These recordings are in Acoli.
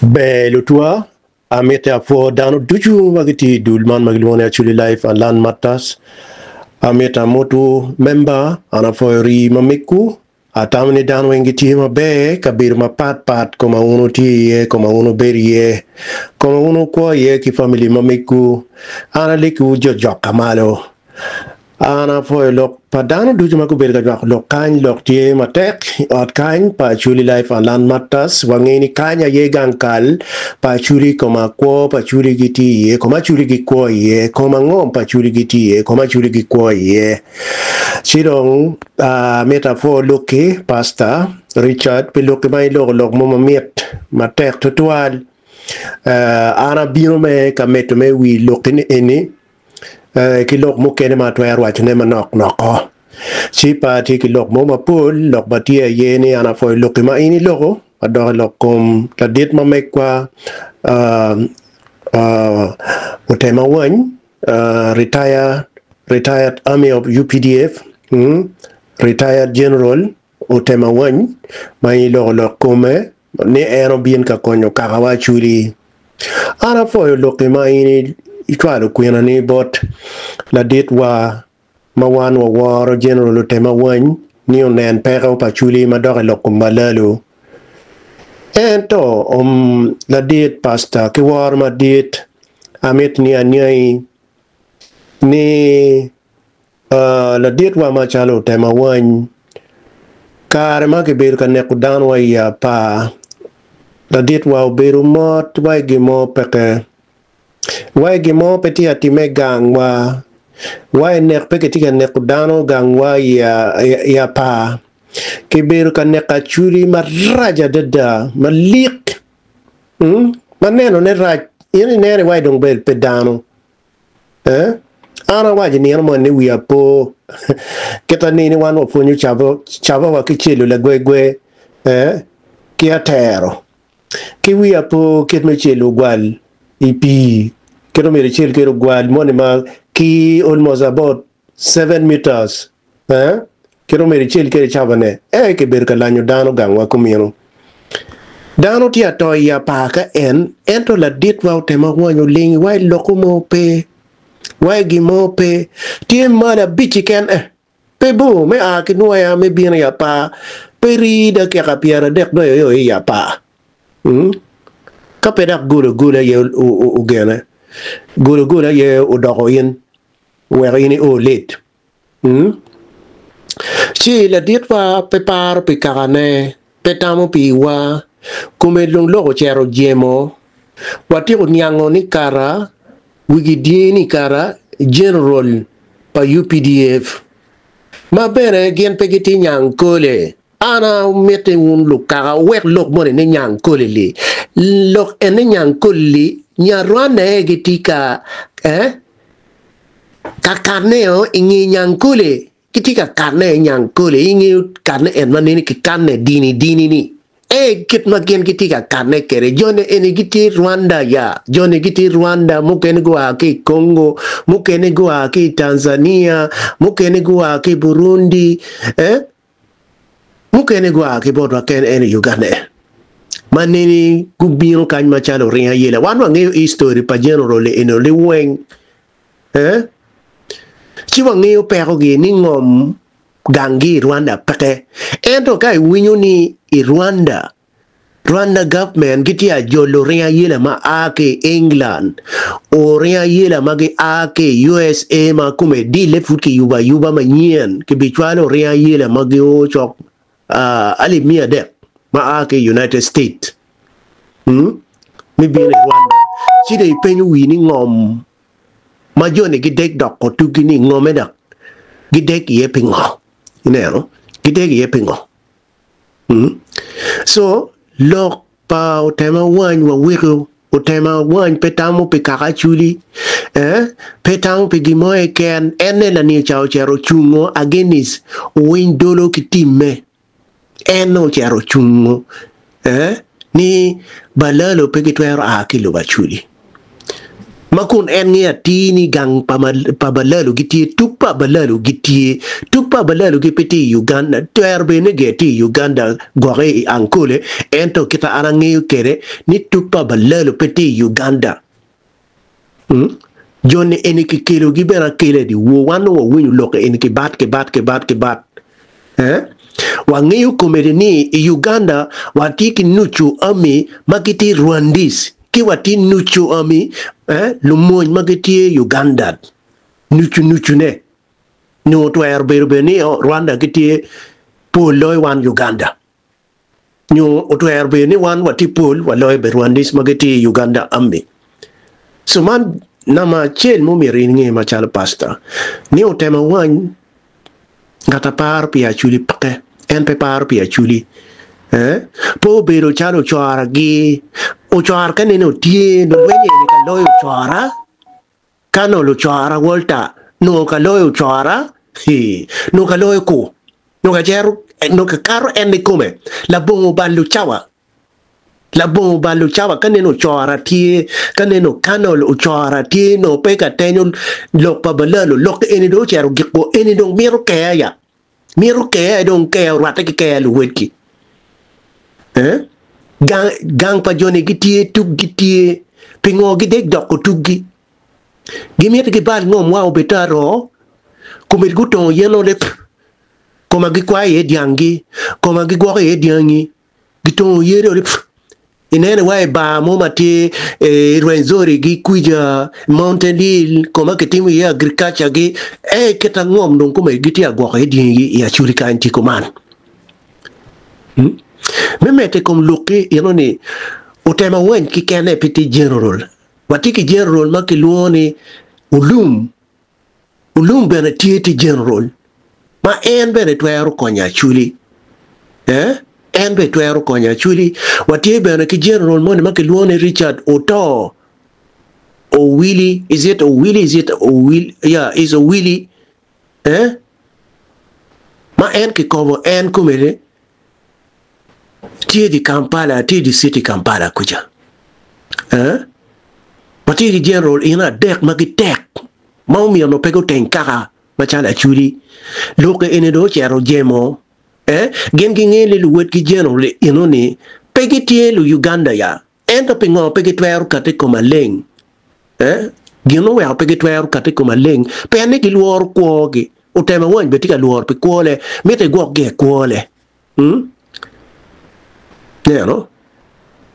Ber lutwa, amite apwo dano ducu ma gitye i dul man ma gilwongo ni Acholi Life and Land Matters. Amito amotwu member, an apwoyo rii ma migwu. Atamo ni dano weng gitye maber i kabedo mapat pat koma wun wutye iye, koma wun wubedo iye, koma wun wukwo iye ki famili ma migwu. An alekkiwu jo jokka malo. An apwoyo lok pa dano ducu ma gubedo ka nywako lok kany. Lok tye matek i ot kany pa Acholi Life and Land Matters. Wangeyo ni kany aye gang kal pa Acholi, koma kwo pa Acholi gitye iye, koma Acholi gikwo iye, koma ngom pa Acholi gitye iye, koma Acholi gikwo iye. Ci dong amito apwo lokki Pastor Richard pi lokki ma iloko lok mo mamit matek tutwal. An abino me ka medo me wi lokki ni eni. ki lok mukene ma atwero wacone manok noko. Ci pe atye ki lok mo mapol, lok ma tye aye ni an apwoyo lokki ma in iloko madok i lok kom ladit ma megwa Otema Wany, retired retired Army of UPDF, retired General Otema Wany ma in iloko lok kome ni en obin ka konyo kakawa Acholi. An apwoyo lokki ma in icwalo kwinani bot laditwa ma wan waworo General Otema Wany ni onen peko pa Acholi ma dok i lok kom Balalo. Ento ladit pastor ki woro madit amito ni aniangi ni Laditwa macalo otema wany, kare ma kibedo ka neko dano wa i apar, laditwa obedo mot wa i gin mo peke. Wa i gin mo pe tye ka timme i gangwa, wa i nek pe kitye ka neko dano gangwa i apar. Kibedo ka neko acholi marac adada, malik, ma nenone rac, in ineno iwaci dong bed pe dano. Eh? An awaco nino moni ni wiya po kita ni ni wan wapwonyo cabo cabo wa ki celo lagwegwe eh, ki atero ki wiya po kit me celo ogwal i pii kit omyero icel kwede ogwal moni ma ki almost about 7 meters Eh, kit omyero icel kwede cabane, eh, kibedo ka lanyo dano gangwa kumeno. Dano tye ato i apar ka en, ento laditwa otema wanyo oling wa i loko mo pe, wa i gin mo pe. Tye malo abic keken, eh, pe bor me a ki nwoya me bino i apar, pe rii dakika 30 nongo io i apar. Mm. Ka pe dok gologolo aye ogene, gologolo aye odoko in, oweko in io late. Ci laditwa pe paro pi kakane, pe tamo piwa, kome dong lok ocito jemo. Watiko niango ni kara wigi dye ni kara general pa UPDF ma bene gin pe gitye Nyangkole. An amiti wun lukaka wuwek lok moni ni Nyangkole-li. Lok en ni Nyangkole-li Nyarwanda aye gitye ka eh, Ka kanne-o i nge nyangkole, gitye ka kanne i nyangkole, ingeyo kanne en ma nene kikanne dini dini-ni. Ee, kit ma gin gitye ka kanne kwede, joni eni gitye Rwanda ya, joni gitye Rwanda, mukene gua ki i Congo, mukene gua ki i Tanzania, mukene gua ki i Burundi, eh, mukene gua ki botwa ken en i Uganda en. Ma neni gubino kany macalo oringo ayela. Wan wangeyo history pa General eno liweng. Eh? Ci wangeyo pekogi ni ngom ganggi i Rwanda peke. Ento ka iwinyo ni i Rwanda, Rwanda government gitye ajolo ringo ayela ma a ki i England, oringo ayela ma gia ki i USA ma kome dille pud kiyubo ayuba manyen, kibicwalo ringo ayela ma gio cok alip 300 ma a ki i United States me bino i Rwanda. Ci dong ipenyo wii ni ngom ma joni gidek doko tugi ni ngome dok gidek iye pingo? Ineno? Gidek iye pingo? So, lok pa otema wany waweko otema wany pe tamo pi kaka aculi, eh, pe tamo pi gin mo keken. En ne laniyo ca ocito ocungo against owiny dolo ki timme. En ocito ocungo, eh, ni balalo pe gitwero a ki i lobo Acholi. Ma kun en ngeyo atir ni gang pa pa balalu gitye, tuk pa balalu gitye, tuk pa balalu gi pe tye i Uganda, twero bene ni gire tye i Uganda gwoke i Ankole, ento kita an angeyo kede ni tuk pa balalu pe tye i Uganda. Hmm? Joni eni kikelogi bene akela i dyewor, wan dong wawinyo lok eni kibat kibat kibat kibat. Eh? Wangeyo komedi ni i Uganda watye ki nucu army ma gitye Rwandese ki watye nucu army eh, lumony ma gitye Ugandan. Nucu nucu ne. Nongo twero bedo bene ni oh, Rwanda gitye pol loyo wan Uganda. Nyo otwero bedo ni wan watye pol waloyo be Rwandese ma gitye i Uganda Army. So man namba acel ma omyero in inge macalo pastor ni otemo awany ngat a paro pi Acholi peke. En pe paro pi Acholi. Eh? Pe obedo calo ocora gi. Ocora ka nene otye lulweny eni ka loyo ocora. Ka nongo lucora Walter nongo ka loyo ocora, hii, nongo ka loyo ku, nongo ka cero, nongo ka kato en ikome labongo balo cawa, labongo balo cawa ka neno ocora tye, ka neno Colonel ocora tye nongo pe ka tenyo lok pa balalo, lok eni dong ocito ogiko eni dong mito keya ya. Mito keya dong keya orwatte ki keya luwedgi. Eh? Gang, gang pa joni gitye, tuggi tye. Pingo gidek doko tuggi? Gimito gibal ngomwa obed te aroo, komedi gutongo yen olip, koma gikwayo iye dyanggi, koma gigwoko iye dyangi. Gitongo yadi odi inene wa i bar mo ma tye i Rwenzori gi kwija Mountain Hill koma kitimo iye agriculture gi ee kit angom dong kome gitye ka gwoko iye dyangigi i Acholi kany tye kuman. Me medo i kom lok-ki eno ni otemo awany kikene pe tye general watye ki general ma kilwongo ni Olum. Olum bene tye tye general ma en bene twero konyo Acholi. Eh? En bene twero konyo Acholi. Watye bene ki general moni ma kilwongo ni Richard Oto Owili. Is it Owili? Is it Owili? Yeah, is Owili. Eh? Ma en kikobo en kome tye di Kampala, tye di city Kampala kuca. Eh? Watye ki general in adek ma gitek ma omyero onongo pe guteng kaka macalo Acholi. Lok eni dong ocito ojemo. Eh? Gin gingeyo ni luwotgi general eno-ni pe gitye lu Uganda ya. Ento pingo pe gitwero kati i kom aleng? Eh? Gin oweko pe gitwero kati i kom aleng pien ni gilworo kwogi. Otemo awany bene tye ka lworo pi kwole, mitte egwokgi i kwole. Hmm? Neno?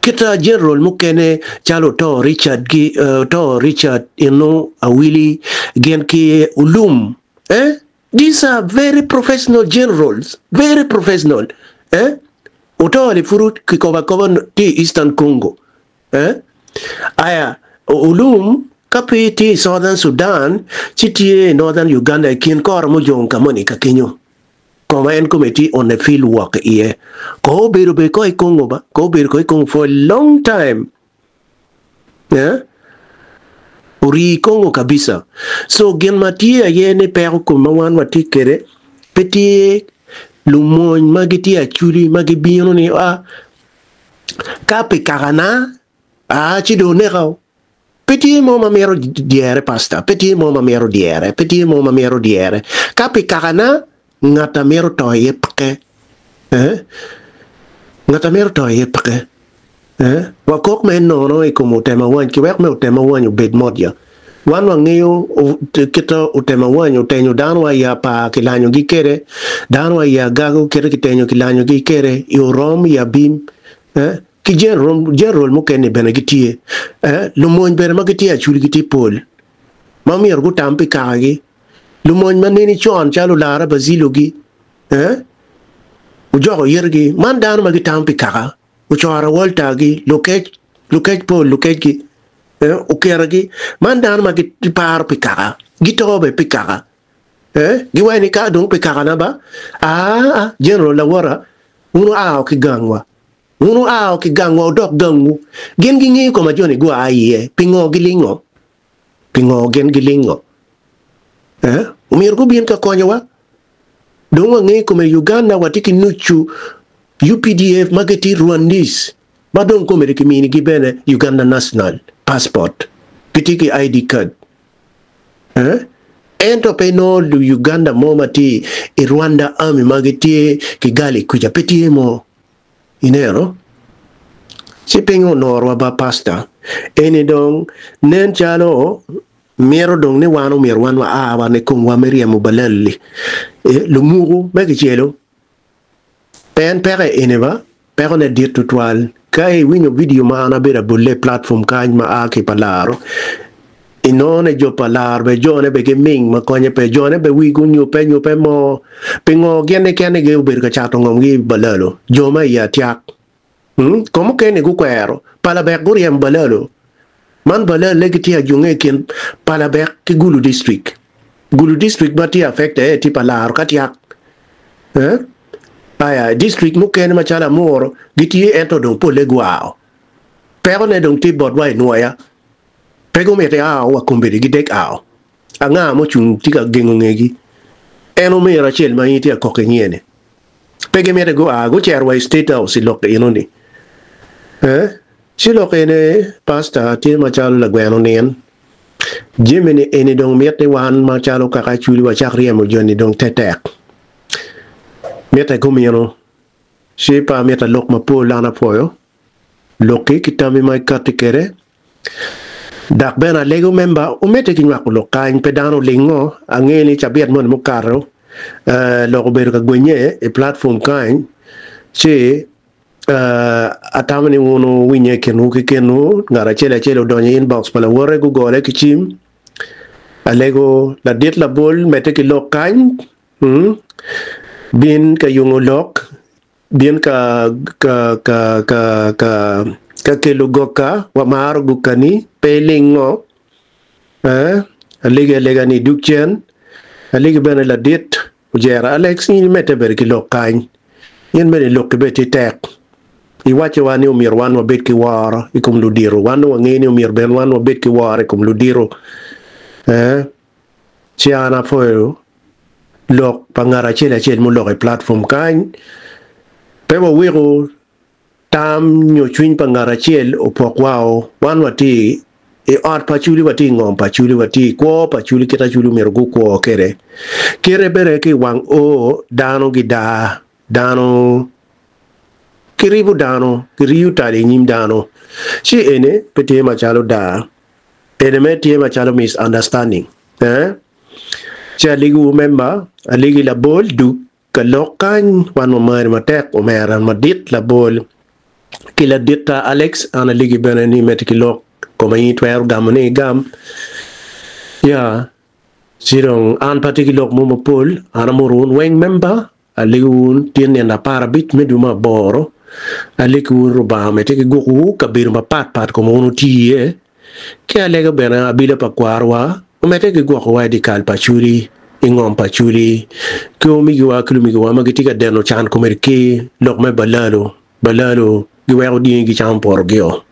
Kita general mukene calo Oto Richard gi uh, Oto Richard eno Awili gin ki Olum. Eh? These are very professional generals, very professional. Eh? Oto ni pud kikobo akoba tye i Eastern Congo. Eh? Aya, Olum ka pe tye i Southern Sudan, ci tye i Northern Uganda i kin koro mujong ka moni ka kenyo. Koma en kome tye on a field work iye. Ko obedo be ko i Congo ba, ko obedo ko i Congo for a long time. Eh? Orii i Congo kabisa. So gin ma tye aye ni peko kom ma wan watye kwede pe tye lumony ma gitye aculi ma gibino ni ah ka pi kakana ah ci dong oneka o. Pe tye mo ma mito dyere pastor, pe tye mo ma mito dyere, pe tye mo ma mito dyere. Ka pi kakana ngat a mito to iye peke. Eh? Ngat a mito to iye peke. Eh? Wakok me nono i kom otema wany ki wek me otema wany obed mot ya. Wan wangeyo kit otema wany otenyo dano wa i apar kilanyogi kede, dano wa i agago kite kitenyo kilanyogi kede, i orom, i abim. Eh? Ki general mukene bene gitye. Eh? Lumony bene ma gitye aculi gitye pol ma myero gutam pi kakagi. Lumony ma neni con calo Lara Bazilo-gi, eh? Ojoko yitgi. Man dano ma gitamo pi kaka. Ocoro Walter-gi, lukec, lukec pol, lukecgi, eh? Okeragi. Man dano ma giparo pi kaka. Gito bene pi kaka. Eh? Giwaco ni ka dong pi kakana ba? Aa, general lawota, wun wua ki gangwa. Wun wua ki gangwa wudok gangwu. Gin gingeyo ka ma joni gua iye. Pingo gilingo? Pingo gin gilingo? Eh? Omyero gubin ka konyowa. Dong wangeyo i kome Uganda watye ki nucu UPDF ma gitye Rwandese ma dong komedi kiminigi bene Uganda National Passport. Gitye ki ID card. Eh? Ento pe inongo lu Uganda mo ma tye i Rwanda Army ma gitye Kigali kuca, pe tye mo. Ineno? Ci pingo onorowa ba pastor? Eni dong nen calo mito dong ni wan omyero wan wa a wan i komwa me ryemo balal-li. Eh, lumuku me kicelo. Pe en peko eni ba, peko ne dit tutwal. Ka iwinyo video ma an abedo abolle i platform kany ma a ki pa laro, inongo ni jo pa laro bene jone bene giming ma konye pe, jone bene wigi onyupe nyupe mo. Pingo gin keken ni gubedo ka cato ngomgi i balalo? Jo ma i atyak. Hmm? Ko mukene gukwero, palabek guryemo balalo. Man balale gitye ajunge i kin palabek ki Gulu district. Gulu district ma tye affected aye tye pa laro ka tyak. Eh? Aya, district mukene macalo Amuru gitye ento dong polle guao. Pekone dong tye botwa i Nwoya. Pe gumiti ao wa kombeddi gidek ao. Anga mucung tye ka gengo ngegi? En omiro acel ma in itye ka kok inyiye-ni. Pe gimiti gua gucito wa i State House i lok eno-ni. Eh? Ci lok eni, Pastor, tye macalo lagweno nin. Jami-ni eni dong mit ni wan macalo kaka Acholi wacak ryemo joni dong tetek. Mitte kumino. Ci pe amito alok mapol an apwoyo lokki ki tammi ma ikatti kwede. Dok bene alego memba omedde ki nywako lok kany pe dano olingo. Angeyo ni cabit moni mukato lok obedo ka gwenye i platform kany ci atamo ni wun wuwinye i kinwu ki kinwu ngat acel acel odonyo i inbox pa lawote gugole ki cim. Alego ladit labol medde ki lok kany bin ka yungo lok Bin ka ka ka ka ka ka kelo gokka, wamaro gokkani, pe ilingo. Eh, alegi alega ni idug cen. Alegi bene ladit ojera Alex, in imedde bene ki lok kany. In bene lokki bene tye tek. Iwacciwa ni omyero wan wabed ki woro i kom ludito. Wan dong wangeyo ni omyero bene wan wabed ki woro i kom ludito. Eh, Ci an apwoyo lok pa ngat acel acel muloko i platform kany. Pe waweko tam nyo cwiny pa ngat acel opokwa o. Wan watye i ot pa Acholi, watye i ngom pa Acholi, watye i kwo pa Acholi kit Acholi omyero gukwo kwede. Kite bene ki i wang o dano gidaa, dano kiribo dano, kiriyo tal i nyim dano. Ci eni pe tye macalo daa. Ene me tye macalo misunderstanding eh ci aligi wu member aligi labol dug ka lok kany wan wamari matek omera madit labol ki laditta Alex an aligi bene ni meti ki lok koma in itwero gamo ni igam ya ci dong an pe atye ki lok mo mapol an amoto wun weng member Alego wun tyen nino aparabic me dwe me aboro, alegi wun Rubanga omedde ki gwokowu kabedo mapatpat koma wun wutye iye, ki alego bene abila pa kwarowa omedde ki gwokowa i dyekal pa Acholi, i ngom pa Acholi, ki omegiwa ki lumegiwa ma gitye ka deno can komedi ki lok me balalo, balalo giweko dyangi gicamo potogio.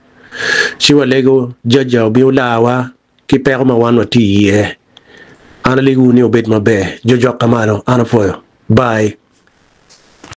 Ci walego Jaja obin olarwa ki peko ma wan watye iye. An alegowu ni wubed maber. Jo jokka malo. An apwoyo. Bye.